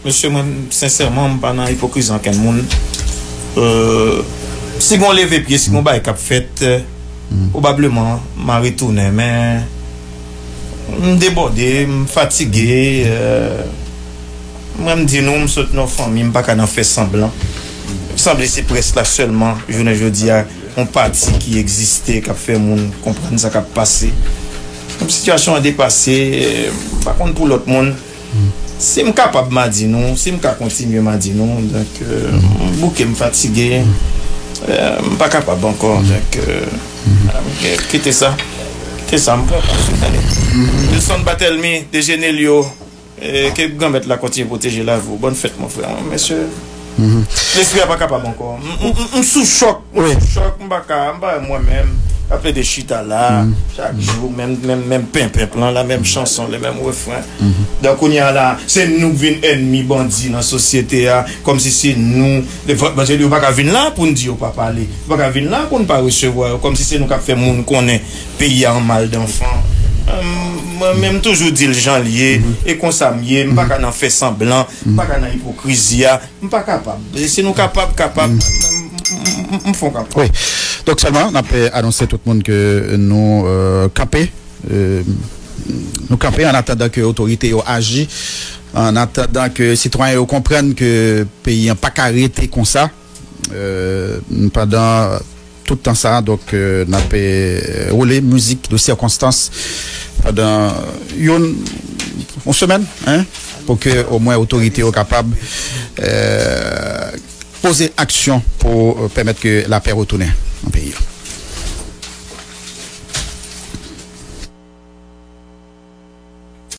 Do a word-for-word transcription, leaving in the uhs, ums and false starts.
Mesye, mwen, sensèman, m pa nan ipokrizi ankenn moun. Euh, si gon leve pye, si gon bagay k ap fèt, euh, pwobableman, m a retounen. Men, m debòde, m fatige. Euh, mwen, m di nou, m sot nan yon fanmi, m pa ka nan fè sanblan. Sanble se près la sèlman, jounen jodi a, yon pati ki egziste, k ap fè moun konprann sa k ap pase. Kòm sitiyasyon an depase, euh, m pa konn pou lòt moun. Si m kapab, m a di nou. Si m ka kontinye, m a di nou. Donk, euh, m bouke, m fatige. Euh, m pa kapab ankò. Donk, euh, kite sa. Kite sa, m pran pa sou tande. Wilson Batelmy, Dejenelyo, eh, ke Granmèt la kontinye pwoteje lavi w. Bòn fèt, mon frè. Mesye, lespri a pa kapab ankò. M, m, m, m sou chòk. Mwen sou chòk, m pa ka, m pa wè mwen menm. Ap plede chita la, chak jou, menm, menm, menm penpenp lan, la menm chanson, le menm refren. Donk, kounye a la, se nou k vin ènmi bandi nan sosyete a, kòmsi se nou, le vòt, paske yo pa ka vin la pou n di yo pa pale, yo pa ka vin la pou n pa resevwa yo, kòmsi se nou k ap fè moun konnen peyi a an mal d'anfan. Mwen menm, m toujou di l jan l ye, e konsa m ye, m pa ka nan fè sanblan, m pa ka nan ipokrizi a, m pa kapab. E si nou kapab, kapab, m, m, m, m fè yon kapab. Wi. Donk, sèlman, n ap, eh, anonse tout moun ke nou, eh, kanpe. Eh, nou kanpe an atandan ke otorite yo aji, an atandan ke sitwayen yo konprann ke peyi an pa ka rete konsa. Eh, pandan tout tan sa, donk, eh, n ap, eh, woule mizik de sirkonstans pandan yon, yon semèn, en, pou ke omwen otorite yo kapab, eh, poze aksyon pou, eh, pèmèt ke lapè retounen nan peyi a.